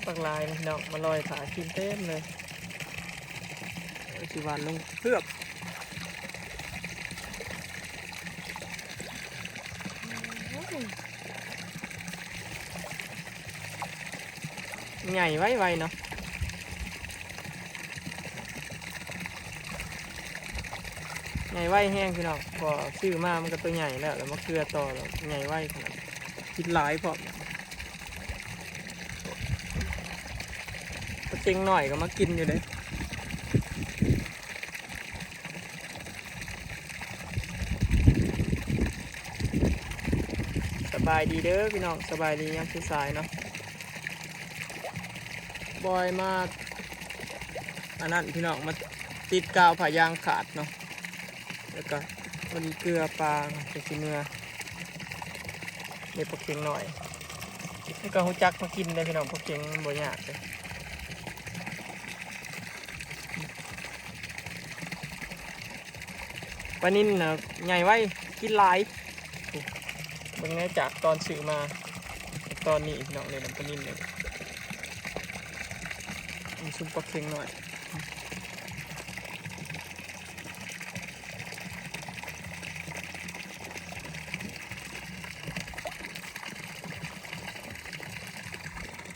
ບັກຫຼາຍພີ່ນ້ອງ ມາລອຍຖ້າກິນເຕັມເລີຍ. ເອີ ຊິຫວ່ານລົງເຮືອບ. ໃຫຍ່ໄວໆເນາະ ໃຫຍ່ໄວແຮງພີ່ນ້ອງ. ພໍຊື້ມາມັນກໍຕົວໃຫຍ່ແລ້ວ ແລ້ວມາເກືອຕໍ່ ແລ້ວໃຫຍ່ໄວຂະໜາດ ກິນຫຼາຍພ້ອມ. ປາເຕັງນ້ອຍກໍມາກິນຢູ່ເດ້. ສະບາຍດີເດີພີ່ນ້ອງ ສະບາຍດີຍາມສາຍໆເນາະ. ບອຍມາ ອັນນັ້ນພີ່ນ້ອງ ມາຕິດກາວຜ້າຢາງຂາດເນາະ ແລ້ວກໍພໍດີເກືອປາ ກໍຊິເມືອ. ເດັກປາເຂັງນ້ອຍ ມັນກໍຮູ້ຈັກມາກິນເດ້ພີ່ນ້ອງ ປາເຂັງມັນບໍ່ຍາກເດ້. ປານິນນະໃຫຍ່ໄວ ກິນຫຼາຍ. ເບິ່ງແນ່ ຈາກຕອນຊື້ມາ ຕອນນີ້ພີ່ນ້ອງ ເດ້ນຳປານິນເດ້. ມີຊຸມປາເຂັງນ້ອຍ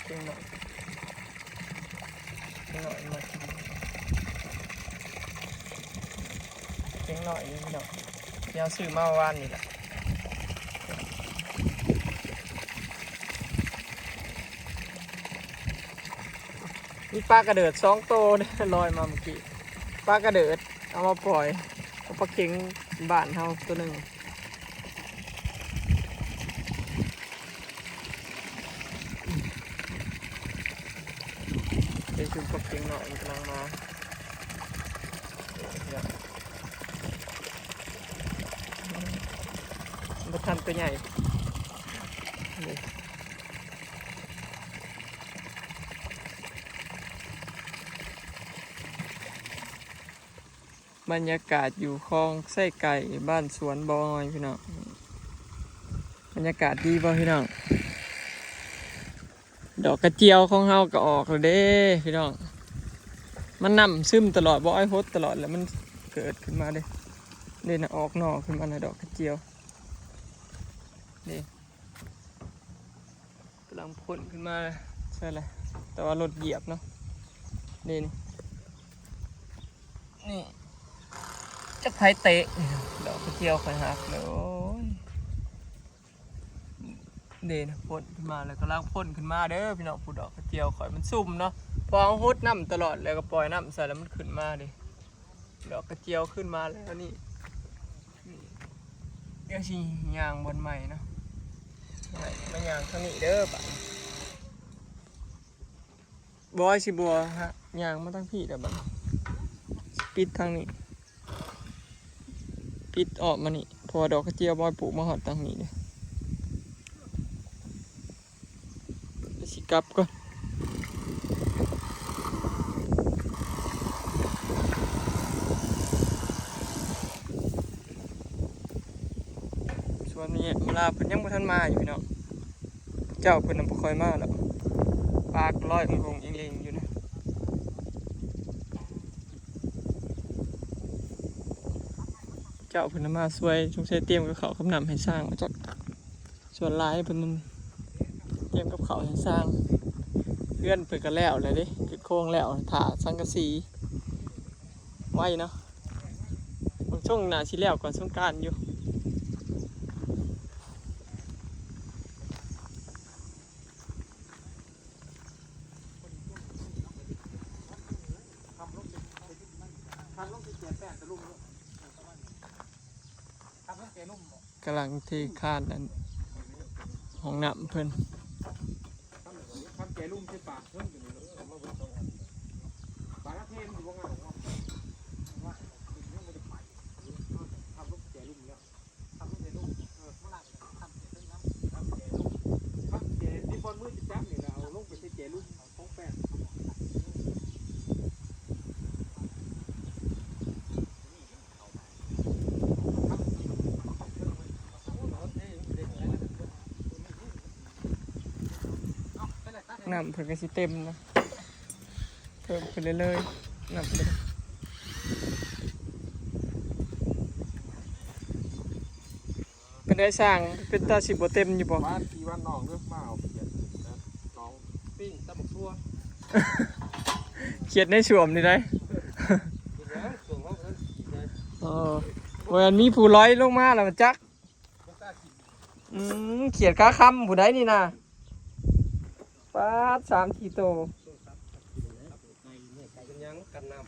ເຂັງນ້ອຍ ເຂັງນ້ອຍມາກິນ ເຂັງນ້ອຍນີ້ພີ່ນ້ອງ ທີ່ເຮົາຊື້ມາວານນີ້ແຫຼະ. ມີປາກະເດີດສອງໂຕເດ້ ລອຍມາເມື່ອກີ້ ປາກະເດີດ ເອົາມາປ່ອຍ ເອົາປາເຂັງບ້ານເຮົາໂຕໜຶ່ງ. ເປັນຊຸມປາເຂັງນ້ອຍ ມັນກຳລັງມາ ບໍ່ທັນໂຕໃຫຍ່. ບັນຍາກາດຢູ່ຄອງໄຊໄກ່ ບ້ານສວນບອຍພີ່ນ້ອງ. ບັນຍາກາດດີບໍ່ພີ່ນ້ອງ? ດອກກະຈຽວຂອງເຮົາກໍອອກແລ້ວເດ້ພີ່ນ້ອງ. ມັນນ້ຳຊຶມຕະຫຼອດ ບໍ່ ອ້ອຍຫົດຕະຫຼອດ ແລ້ວມັນເກີດຂຶ້ນມາເດ້. ເດ້ນະ ອອກໜໍ່ຂຶ້ນມານະ ດອກກະຈຽວ. ເດ້ ກຳລັງພົ້ນຂຶ້ນມາ ໃຊ່ລະ ແຕ່ວ່າລົດຢຽບເນາະ. ເດ້ ນີ້ ນີ້ ຈັກໃຜເຕະ ດອກກະຈຽວຂ້ອຍຫັກເລີຍ. ໂອ້ຍ ເດ້ນະ ພົ້ນຂຶ້ນມາແລ້ວ ກຳລັງພົ້ນຂຶ້ນມາເດີພີ່ນ້ອງ. ຜູ້ດອກກະຈຽວຂ້ອຍມັນຊຸ່ມເນາະ ເພາະເຮົາຫົດນ້ຳຕະຫຼອດ ແລ້ວກໍປ່ອຍນ້ຳໃສ່ ແລ້ວມັນຂຶ້ນມາເດ້. ດອກກະຈຽວຂຶ້ນມາແລ້ວນີ້ ດຽວຊິຍ່າງບ່ອນໃໝ່ເນາະ. ມາຍ່າງທາງນີ້ເດີບາດນີ້. ບອຍຊິບໍ່ ຍ່າງມາທາງພີ້ແລ້ວບາດນີ້ ປິດທາງນີ້ ປິດອ້ອມມານີ້ ເພາະວ່າດອກກະຈຽວບອຍປູກມາຮອດທາງນີ້ເດ້. ຊິກັບກ່ອນ ສວນນີ້ມາລາເພິ່ນຍັງບໍ່ທັນມາຢູ່ພີ່ນ້ອງ. ເຈົ້າເພິ່ນນະບໍ່ຄ່ອຍມາດອກ ປາກລອຍອົງໆເອງໆຢູ່ນະ. ເຈົ້າເພິ່ນນະມາຊ່ວຍ ສົງໄສຕຽມກັບເຂົ້າກັບນ້ຳໃຫ້ຊ້າງວ່າຈັກ. ສ່ວນຫຼາຍເພິ່ນຕຽມກັບເຂົ້າໃຫ້ຊ້າງ ເຮືອນເພິ່ນກໍແລ້ວແລ້ວເດ້ ເຮັດໂຄງແລ້ວ ຖ້າສັງກະສີ ໄວເນາະ. ເບິ່ງຊົງໜ້າຊິແລ້ວກ່ອນສົງການຢູ່. ກຳລັງເທຄານອັນຫ້ອງນ້ຳເພິ່ນ. ເອົາ ໄປເລີຍ ຕັດໃຫ້ ນ້ຳເພິ່ນກໍຊິເຕັມນະ ເພີ່ມຂຶ້ນເລື້ອຍໆ ນ້ຳເພິ່ນ. ເປັນໄດຊ່າງ ເປັນຕາຊິບໍ່ເຕັມຢູ່ບໍ່? ມາທີ່ບ້ານນ້ອງເດີ້ ມາເອົາຂຽດນະ ນ້ອງ ປີ້ງຕຳບັກທົ່ວ ຂຽດໃນສ້ວມນີ້ໄດ໋. ເອີ ບໍ່ແມ່ນມີຜູ້ລອຍລົງມາແລ້ວມັນຈັກ. ອືມ ຂຽດກາຄຳຜູ້ໃດນີ້ນະ ປາດ ສາມສີ່ໂຕ. ເປັນຫຍັງກັນນ້ຳ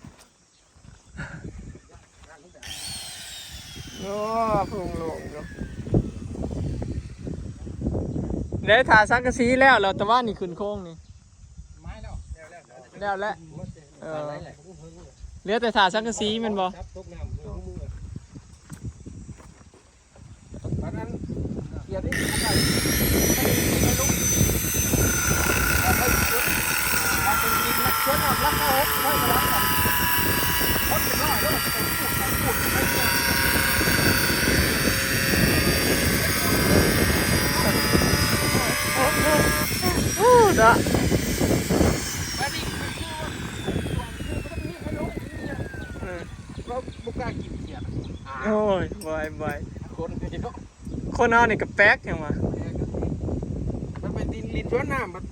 ໂອ້ ໂລ່ງໆ ຢູ່ ໄດ້ຖ້າສັງກະສີແລ້ວ ແລ້ວແຕ່ວ່ານີ້ຂຶ້ນໂຄງນີ້ ແລ້ວແຫຼະ ເອີ ເຫຼືອແຕ່ຖ້າສັງກະສີແມ່ນບໍ່? ເນາະ ເອີ ບໍ່ ບໍ່ກ້າກິນຂຽດ ໂອ້ຍ ບໍ່ ບໍ່ ຄົນນີ້ເນາະ ຄົນເຮົານີ້ກໍແປກຫຍັງວະ ມັນເປັນດິນ ດິນສວນນ້ຳ ມັນ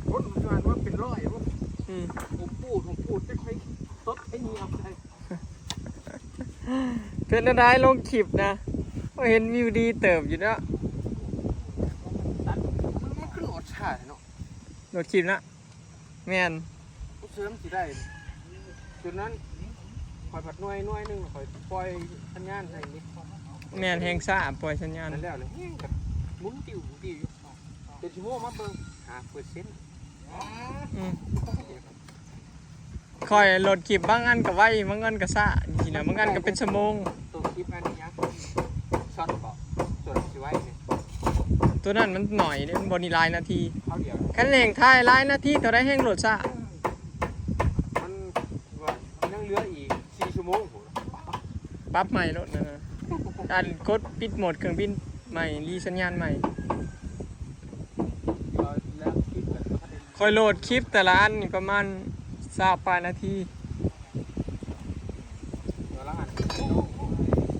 ຄົນມັນວ່າເປັນຮ້ອຍພຸ້ນ ອືມ ໂອ້ປູດ ໂອ້ປູດ ຈັກໃຜຕົດໃຜເຫຍບໃສ່ ເປັນແນວໃດລົງຄລິບນະ ກໍເຫັນວິວດີເຕີບຢູ່ເນາະ ມັນຄືໂຫຼດຊ້າແທ້ເນາະ ໂຫຼດຄລິບນະ. ແມ່ນ ບໍ່ເຊື່ອມັນຊິໄດ້ ຈຸດນັ້ນ ຂ້ອຍພັດໜ່ວຍ ໜ່ວຍໜຶ່ງ ຂ້ອຍປ່ອຍສັນຍານໃສ່ນີ້ ແມ່ນ ແຮງຊ້າ ປ່ອຍສັນຍານ ນັ້ນແລ້ວ ແຮງກັບໝູນຕິວ ໝູນຕິວຢູ່ ເປັນຊົ່ວໂມງມາເບິ່ງ ຫ້າເປີເຊັນ ອືມ. ຂ້ອຍໂຫຼດຄລິບ ບາງອັນກໍໄວ ບາງອັນກໍຊ້າ ຈັ່ງຊີ້ນະ ບາງອັນກໍເປັນຊົ່ວໂມງ ໂຕຄລິບອັນນີ້ຫຍັງ ຊັອດບໍ ໂຕນັ້ນຊິໄວເດ້ ໂຕນັ້ນມັນໜ້ອຍເດ້ ມັນບໍ່ນີ້ຫຼາຍນາທີ ຄາວດຽວ ຄັນແຮ່ງຖ່າຍຫຼາຍນາທີ ໂຕໃດແຮ່ງໂຫຼດຊ້າ ມັນວ່າຍັງເຫຼືອອີກສີ່ຊົ່ວໂມງພຸ້ນ ປັບໃໝ່ໂລດນັ້ນນະ ອັນກົດປິດໂໝດເຄື່ອງບິນໃໝ່ ຣີສັນຍານໃໝ່. ຂ້ອຍໂຫຼດຄລິບແຕ່ລະອັນນີ້ປະມານຊາວປາຍນາທີ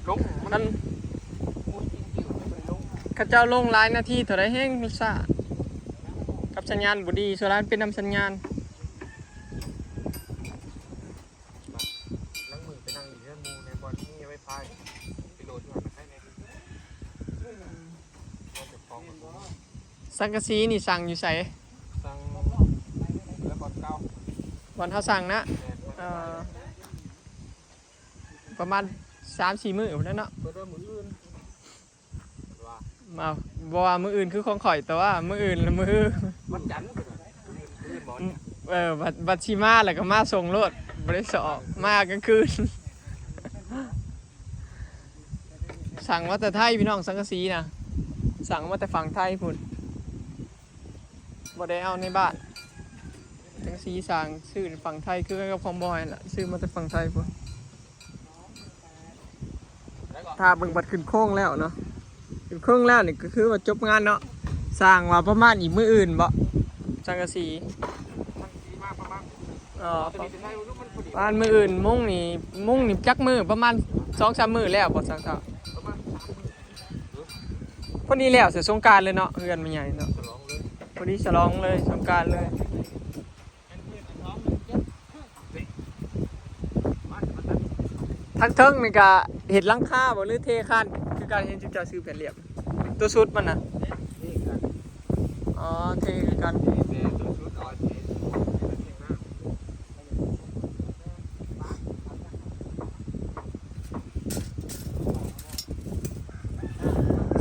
ລົງ ມັນ ເຂົາເຈົ້າລົງຫຼາຍນາທີເທົ່າໃດແຮ່ງມັນຊ້າ ກັບສັນຍານບໍ່ດີ ສ່ວນຫຼາຍເປັນນຳສັນຍານ. ລັງມືໄປນັ່ງຢູ່ເຮືອນໝູ່ແດ່ ບ່ອນມີໄວຟາຍ ໄປໂຫຼດຢູ່ຫັ້ນໃຫ້ແດ່ ວ່າເຈົ້າຂອງມັນບໍ່ມີ. ສັງກະສີນີ້ສັ່ງຢູ່ໃສ? ສັ່ງແລ້ວບ່ອນເກົ່າ ບ່ອນເຮົາສັ່ງນະ ແມ່ນ ເອີ ປະມານສາມສີ່ມື້ພຸ້ນແຫຼະເນາະ ເພິ່ນວ່າມື້ອື່ນ ວ່າ ເອົ້າ ບໍ່ວ່າມື້ອື່ນຄືຂອງຂ້ອຍ ແຕ່ວ່າມື້ອື່ນລະມື້ ວັນຈັນ ມື້ອື່ນ ມື້ອື່ນບໍ່ ເອີ ບັດ ບັດຊິມາແລ້ວກໍມາສົ່ງໂລດ ບໍ່ໄດ້ຊອກ ມາກາງຄືນ. ສັ່ງມາແຕ່ໄທພີ່ນ້ອງ ສັງກະສີນະ ສັ່ງມາແຕ່ຝັ່ງໄທພຸ້ນ ບໍ່ໄດ້ເອົາໃນບ້ານ ສັງກະສີສັ່ງຊື້ຝັ່ງໄທ ຄືກັນກັບຂອງບອຍຫັ້ນລະ ຊື້ມາແຕ່ຝັ່ງໄທພຸ້ນ. ຖ້າເບິ່ງບັດຂຶ້ນໂຄງແລ້ວເນາະ ຂຶ້ນໂຄງແລ້ວນີ້ກໍຄືວ່າຈົບງານເນາະ ສ້າງວ່າປະມານອີກມື້ອື່ນເບາະ ສັງກະສີ ເອີ ປະມານມື້ອື່ນ ມຸງນີ້ ມຸງນີ້ຈັກມື້ ປະມານສອງສາມມື້ແລ້ວບໍ່ ຊ່າງເຖົ້າ? ພໍດີແລ້ວສະສົງການເລີຍເນາະ ເຮືອນແມ່ໃຫຍ່ເນາະ ພໍດີສະຫຼອງເລີຍ ສົງການເລີຍ. ທາງເທິງນີ້ກະເຮັດຫຼັງຄາບໍ່ ຫຼືເທຄານຄືກັນ? ເຫັນເຈົ້າຊື້ແຜ່ນລຽບ ຕົວສຸດມັນນະ ອໍ ເທຄືກັນ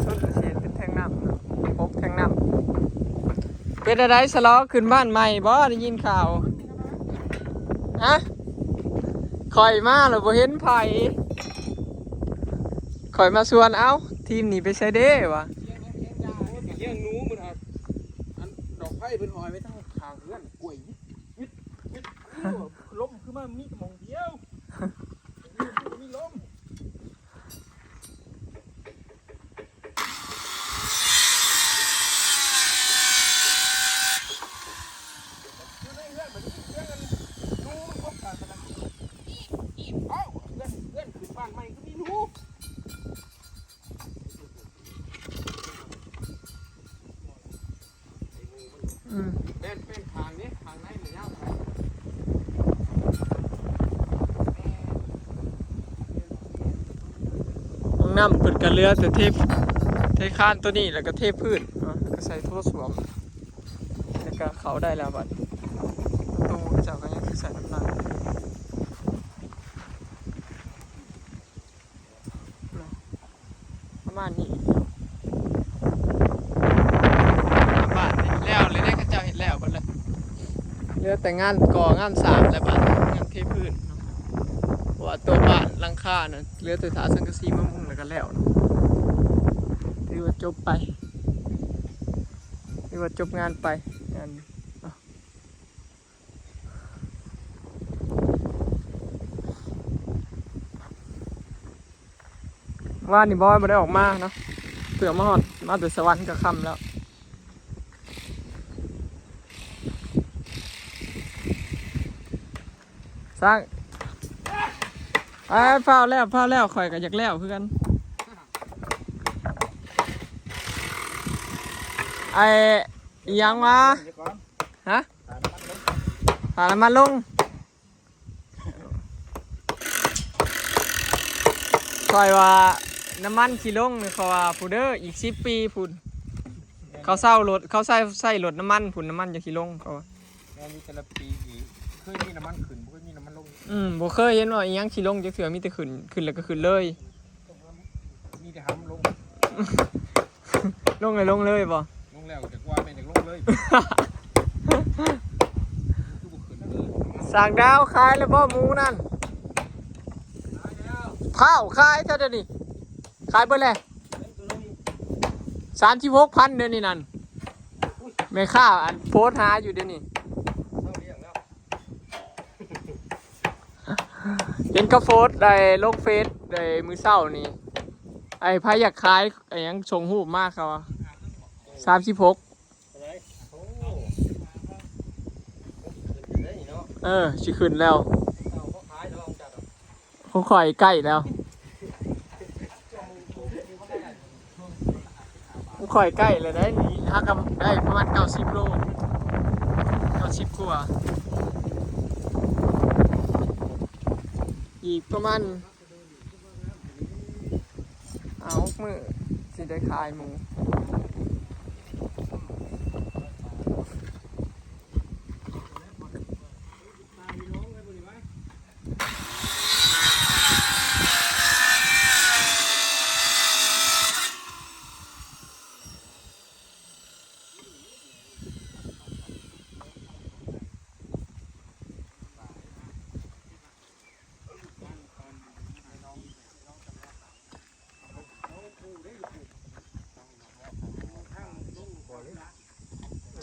ສຸດຊິເຮັດເປັນແທງນ້ຳເນາະ ປົກແທງນ້ຳ. ເປັນຈັ່ງໃດສະຫຼໍ ຂຶ້ນບ້ານໃໝ່ບໍ່ ໄດ້ຍິນຂ່າວ? ຮະ? ຂ້ອຍມາແລ້ວບໍ່ເຫັນໃຜ ຂ້ອຍມາຊວນ ເອົ້າ ທີມນີ້ໄປໃສເດ້ວະ? ລ້ຽງໜູ ມື້ນັ້ນ ອັນດອກໄຟເພິ່ນຫ້ອຍໄວ້ທາງຂ້າງເຮືອນ ກ້ວຍວິດ ວິດ ວິດ ລົມຄືມາມີແຕ່ໝ່ອງດຽວ ມີລົມ. ອືມ ແມ່ນ ແມ່ນ ທາງນີ້ ທາງໃນມັນຍາວໄປ. ຫ້ອງນ້ຳເພິ່ນກໍເຫຼືອແຕ່ເທ ເທຄານໂຕນີ້ ແລ້ວກໍເທພື້ນເນາະ ແລ້ວກໍໃສ່ໂຖສ້ວມ ແລ້ວກໍເຂົ້າໄດ້ແລ້ວບັດ. ປະຕູເຂົາເຈົ້າກໍຍັງໃສ່ນ້ຳລັງ. ເນາະ ປະມານນີ້ ບ້ານນີ້ແລ້ວເລີຍເດ້ ເຂົາເຈົ້າເຮັດແລ້ວເບິດເລີຍ. ເຫຼືອແຕ່ງານກໍ່ງານສ້າງແລ້ວ ບ້ານງານເທພື້ນເນາະ ເພາະວ່າຕົວບ້ານຫຼັງຄານັ້ນ ເຫຼືອແຕ່ຖ້າສັງກະສີມາມຸງແລ້ວກໍແລ້ວເນາະ. ຖືວ່າຈົບໄປ ຖືວ່າຈົບງານໄປ ງານ ວານນີ້ບອຍບໍ່ໄດ້ອອກມາເນາະ ເພື່ອມາຮອດ ມາແຕ່ສະຫວັນກໍຄ່ຳແລ້ວ. ສ້າງ ໄອ້ ຟ້າວແລ້ວ ຟ້າວແລ້ວ ຂ້ອຍກໍຢາກແລ້ວຄືກັນ. ໄອ້ ອີ່ຫຍັງວະ? ຮະ? ຖ້ານ້ຳມັນລົງ ຂ້ອຍວ່ານ້ຳມັນຊິລົງນີ້ ເຂົາວ່າພຸ້ນເດີ ອີກສິບປີພຸ້ນ ເຂົາເຊົາລົດ ເຂົາໃຊ້ ໃຊ້ລົດນ້ຳມັນພຸ້ນ ນ້ຳມັນຈັ່ງຊິລົງ ເຂົາວ່າ. ແມ່ນ ມີແຕ່ລະປີອີກ ເຄີຍມີນ້ຳມັນຂຶ້ນ ບໍ່ເຄີຍມີນ້ຳມັນລົງ. ອືມ ບໍ່ເຄີຍເຫັນວ່າອີ່ຫຍັງຊິລົງຈັກເທື່ອ ມີແຕ່ຂຶ້ນ ຂຶ້ນແລ້ວກໍຂຶ້ນເລີຍ. ມີແຕ່ຫຳລົງ ລົງແລ້ວລົງເລີຍບໍ່? ລົງແລ້ວ ຈັກວ່າແມ່ນ ຈັກລົງເລີຍ. ຄືບໍ່ຂຶ້ນເລີຍ. ສ້າງດາວຂາຍແລ້ວບໍ່ໝູນັ້ນ? ຂາຍແລ້ວ. ພ້າວຂາຍແທ້ດຽວນີ້ ຂາຍເບິດແລ້ວ. ສາມສິບຫົກພັນດຽວນີ້ນັ້ນ ແມ່ຄ້າອັນໂພສຫາຢູ່ດຽວນີ້. ເຫັນເຂົາໂພສໄດ້ລົງເຟສໄດ້ມື້ເຊົ້ານີ້ ໄອ້ໃຜຢາກຂາຍ ໄອ້ຫຍັງ ສົ່ງຮູບມາ ເຂົາວ່າສາມສິບຫົກ. ໂອ້ ເອີ ຊິຂຶ້ນແລ້ວ. ຂອງຂ້ອຍໃກ້ແລ້ວ ຂອງຂ້ອຍໃກ້ແລ້ວໄດ໋ນີ້ ຫາກະໄດ້ປະມານເກົ້າສິບໂລ ເກົ້າສິບກວ່າ ອີກປະມານຫ້າຫົກມື້ຊິໄດ້ຂາຍໝູ.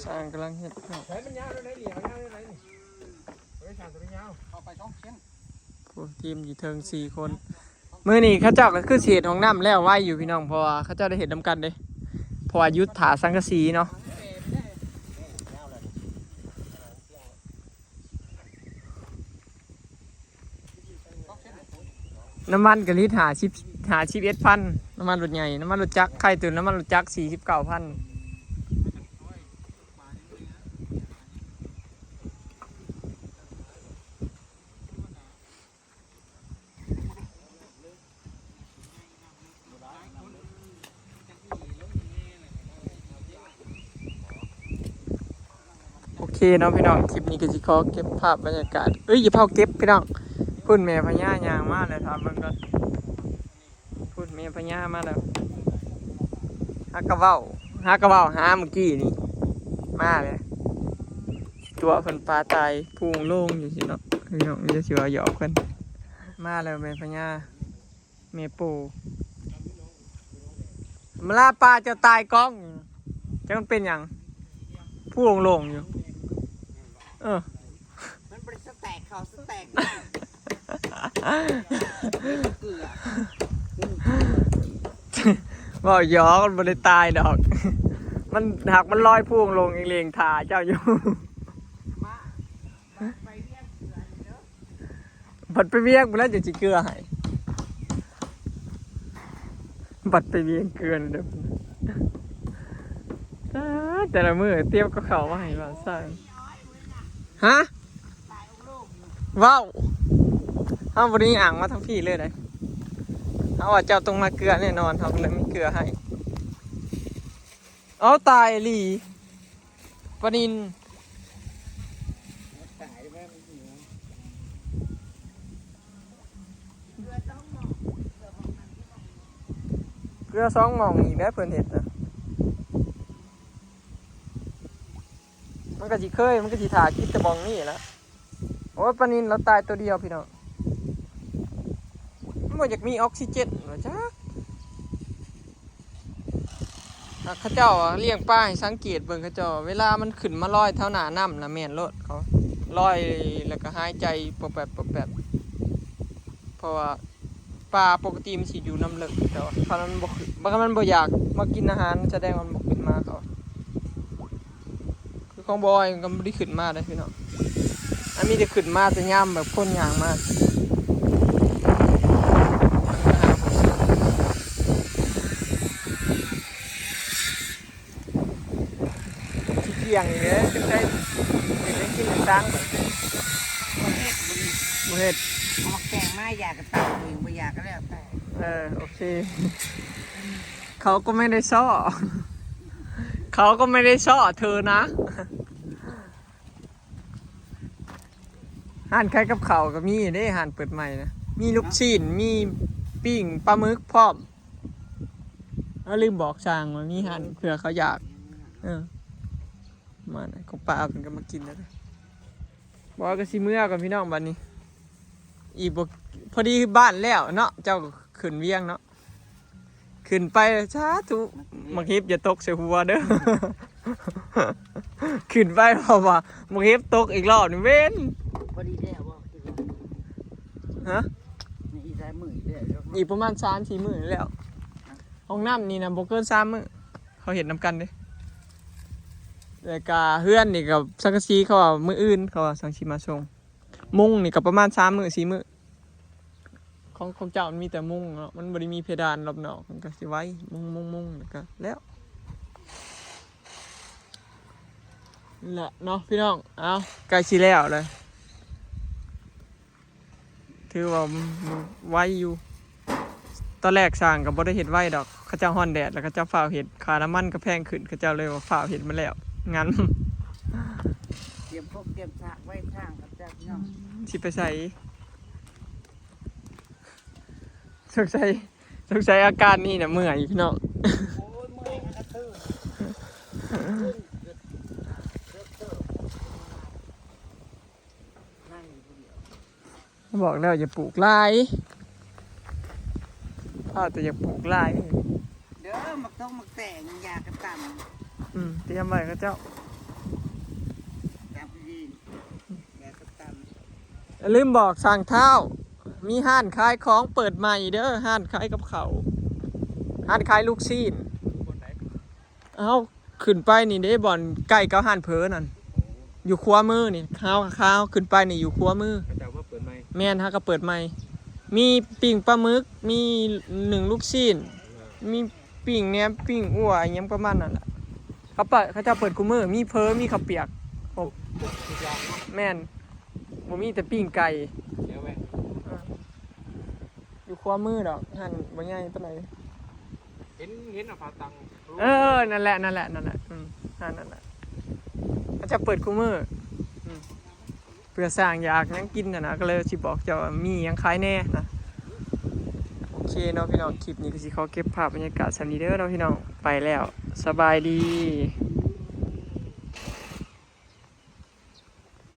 ຊ່າງກຳລັງເຮັດເນາະ ໃຊ້ມັນຍາວເທົ່າໃດນີ້ ເອົາຍາວເທົ່າໃດນີ້ ບໍ່ໄດ້ຊ່າງຕົວຍາວ ເຂົ້າໄປສອງເຊັນ. ໂອ້ ທີມຢູ່ເທິງສີ່ຄົນ ມື້ນີ້ເຂົາເຈົ້າກໍຄືຊິເຮັດຫ້ອງນ້ຳແລ້ວໄວຢູ່ພີ່ນ້ອງ ເພາະວ່າເຂົາເຈົ້າໄດ້ເຮັດນຳກັນເດ້ ເພາະວ່າຢຸດຖ້າສັງກະສີເນາະ. ນ້ຳມັນກະລິດຫ້າສິບ ຫ້າສິບເອັດພັນ ນ້ຳມັນລົດໃຫຍ່ ນ້ຳມັນລົດຈັກ ໄຄຕົວນ້ຳມັນລົດຈັກສີ່ສິບເກົ້າພັນ. ໂອເຄເນາະພີ່ນ້ອງ ຄລິບນີ້ກໍຊິຂໍເກັບພາບບັນຍາກາດ ເອີຍ ຢ່າເຝົ້າເກັບພີ່ນ້ອງ ພຸ້ນແມ່ພະຍາຍ່າງມາແລ້ວ ຖ້າເບິ່ງກ່ອນ ພຸ້ນແມ່ພະຍາມາແລ້ວ ຫາກະເວົ້າ ຫາກະເວົ້າຫາມື້ກີ້ນີ້ ມາແລ້ວ ຕົວະເພິ່ນປາຕາຍພຸງໂລງຢູ່ຊີ້ເນາະ ພີ່ນ້ອງ ຢ່າຊິວ່າຢອກເພິ່ນ ມາແລ້ວແມ່ພະຍາ. ແມ່ປູ ມາລາປາເຈົ້າຕາຍກ້ອງ ຈັກມັນເປັນຫຍັງ ຜູ້ໂລ່ງໆຢູ່ ເອີ ມັນບໍ່ໄດ້ສະແຕັກເຂົ້າສະແຕັກ ເກືອ ເວົ້າຫຍອກ ມັນບໍ່ໄດ້ຕາຍດອກ ມັນ ຫາກມັນລອຍພຸງລົງເອງເລັງຖ້າເຈົ້າຢູ່ ມາ ໄປວຽງເກືອນີ້ເດີ. ບັດໄປວຽງພຸ້ນແລ້ວຈັ່ງຊິເກືອໃຫ້ ບັດໄປວຽງເກືອເດີ ຕາຍ ແຕ່ລະມື້ຕຽມກັບເຂົ້າມາໃຫ້ບ່າວຊາຍ. ຮະ? ເວົ້າ ເຮົາບໍ່ໄດ້ຍ່າງມາທາງພີ້ເລີຍເດ້. ເຮົາວ່າເຈົ້າຕ້ອງມາເກືອແນ່ນອນ ເຮົາກໍເລີຍມີເກືອໃຫ້. ເອົາ ຕາຍອີ່ຫຼີ ປານິນ. ເກືອສອງໝ່ອງອີກແລ້ວເພິ່ນເຮັດນະ. ມັນກໍຊິເຄີຍ ມັນກໍຊິຖ້າກິນແຕ່ບ່ອນນີ້ແຫຼະ. ໂອ້ຍ ປານິນລາວຕາຍໂຕດຽວພີ່ນ້ອງ. ມັນບໍ່ຢາກມີອອກຊີເຈນວ່າຈັກ. ອ່າ ເຂົາເຈົ້າລ້ຽງປາໃຫ້ສັງເກດເບິ່ງ ເຂົາເຈົ້າ ເວລາມັນຂຶ້ນມາລອຍແຖວໜ້ານ້ຳນະ ແມ່ນໂລດ ເຂົາລອຍແລ້ວກໍຫາຍໃຈປອບແປບ ປອບແປບ. ເພາະວ່າປາປົກກະຕິມັນຊິຢູ່ນ້ຳເລິກ ແຕ່ວ່າຄັນມັນບໍ່ຂຶ້ນ ຄັນມັນບໍ່ຢາກມາກິນອາຫານ ສະແດງວ່າມັນບໍ່ຂຶ້ນມາ ເຂົາ ຄືຂອງບ່າວອ້ອຍມັນກໍບໍ່ໄດ້ຂຶ້ນມາເດ້ພີ່ນ້ອງ. ອັນນີ້ໄດ້ຂຶ້ນມາແຕ່ຍາມແບບຄົນຍ່າງມາ. ຊິທ່ຽງອີກແລ້ວ ຈັ່ງໃດເຮັດຫຍັງກິນໃຫ້ຊ້າງບັດ. ບໍ່ເຮັດ ບໍ່ເຮັດ ບໍ່ເຮັດ. ເອົາໝາກແຕງມາຢາກະຕຳເອງ ບໍ່ຢາກກະແລ້ວແຕ່. ເອີ ໂອເຄ. ເຂົາກໍໄມ່ໄດ້ຊໍ້ ເຂົາກໍໄມ່ໄດ້ຊໍ້ເທີນະ. ຮ້ານຂາຍກັບເຂົ້າກໍມີເດ້ ຮ້ານເປີດໃໝ່ນະ ມີລູກຊີ້ນ ມີປີ້ງປາໝຶກພ້ອມ. ເຮົາລືມບອກຊ່າງວ່າມີຮ້ານ ເພື່ອເຂົາຢາກ. ເອີ ມານະ ຂອງປ້າເພິ່ນກໍມາກິນແລ້ວເດ້. ບໍ່ ກໍຊິເມືອກ່ອນພີ່ນ້ອງບັດນີ້ ອີກບໍ່ ພໍດີບ້ານແລ້ວເນາະ ເຈົ້າກໍຂຶ້ນວຽງເນາະ. ຂຶ້ນໄປ ສາທຸ ໝາກເຫັບຢ່າຕົກໃສ່ຫົວເດີ. ຂຶ້ນໄປ ເພາະວ່າໝາກເຫັບຕົກອີກລອບນີ້ເວັນ. ພໍດີແລ້ວບໍ່? ຮະ? ອີກຫຼາຍມື້ອີກແລ້ວ ອີກປະມານສາມສີ່ມື້ແລ້ວ. ຫ້ອງນ້ຳນີ້ນະບໍ່ເກີນສາມມື້ ເຂົາເຮັດນຳກັນເດ້. ແລ້ວກະເຮືອນນີ້ກໍສັງກະສີ ເຂົາວ່າມື້ອື່ນ ເຂົາວ່າສັງກະສີມາສົ່ງ. ມຸງນີ້ກໍປະມານສາມມື້ສີ່ມື້. ຂອງ ຂອງເຈົ້າມັນມີແຕ່ມຸງເນາະ ມັນບໍ່ໄດ້ມີເພດານລອບນອກ ມັນກໍຊິໄວ ມຸງໆໆ ແລ້ວກໍແລ້ວແຫຼະເນາະພີ່ນ້ອງ. ເອົາ ໃກ້ຊິແລ້ວແລ້ວ ຖືວ່າໄວຢູ່. ຕອນແລກຊ່າງກໍບໍ່ໄດ້ເຮັດໄວດອກ ເຂົາເຈົ້າຮ້ອນແດດ ແລ້ວເຂົາເຈົ້າຟ້າວເຮັດ ຄ່ານ້ຳມັນກໍແພງຂຶ້ນ ເຂົາເຈົ້າເລີຍວ່າຟ້າວເຮັດມາແລ້ວ ງານ ຕຽມຄົກຕຽມສາກໄວ້ທາງກັບເຈົ້າພີ່ນ້ອງ. ຊິໄປໃສ? ສົງໄສ ສົງໄສອາການນີ້ນະເມື່ອຍພີ່ນ້ອງ. ໂອ້ຍ ເມື່ອຍຫັ້ນນະຕື່ນ ຕື່ນ ຕື່ນ ບອກແລ້ວຢ່າປູກຫຼາຍ ພາແຕ່ຢ່າປູກຫຼາຍ. ເດີ ໝາກຕົງໝາກແຕງ ຢາກະຕຳ ອືມ ຕຽມໄວ້ເຂົາເຈົ້າ ຕຳດີ ຢາກະຕຳ. ຢ່າລືມບອກຊ່າງທ້າວ ມີຮ້ານຂາຍຂອງເປີດໃໝ່ເດີ ຮ້ານຂາຍກັບເຂົ້າ ຮ້ານຂາຍລູກຊີ້ນ. ເຮົາຂຶ້ນໄປນີ້ເດ້ ບ່ອນໃກ້ກັບຮ້ານເຜີນັ້ນ ຢູ່ຂວາມືນີ້ ເຮົາ ເຮົາຂຶ້ນໄປນີ້ຢູ່ຂວາມື. ເຂົາເຈົ້າມາເປີດໃໝ່. ແມ່ນ ເຮົາກໍເປີດໃໝ່ ມີປີ້ງປາໝຶກ ມີໜຶ້ງລູກຊີ້ນ ມີປີ້ງແໜມ ປີ້ງອົ່ວ ອີ່ຫຍັງປະມານນັ້ນແຫຼະ. ເຂົາເປີດ ເຂົາເຈົ້າເປີດຄູ່ມື້ ມີເຝີ ມີເຂົ້າປຽກ ຄົບ ຄົບທຸກຢ່າງເນາະ. ແມ່ນ ບໍ່ມີແຕ່ປີ້ງໄກ່ ແນວແວະ ເອີ ຢູ່ຂວາມືດອກ ຮ້ານບໍ່ໃຫຍ່ປານໃດ. ເຫັນ ເຫັນເອົາຜ້າຕັງ ເອີ ນັ້ນແຫຼະ ນັ້ນແຫຼະ ນັ້ນແຫຼະ ອືມ ຮ້ານນັ້ນແຫຼະ ເຂົາເຈົ້າເປີດຄູ່ມື້ ອືມ ເພື່ອສ້າງຢາກຫຍັງກິນຫັ້ນນະ ກໍເລີຍຊິບອກເຈົ້າວ່າມີຫຍັງຂາຍແດ່ນະ. ໂອເຄເນາະພີ່ນ້ອງ ຄລິບນີ້ກໍຊິຂໍເກັບພາບບັນຍາກາດສ່ຳນີ້ເດີເນາະພີ່ນ້ອງ ໄປແລ້ວ ສະບາຍດີ.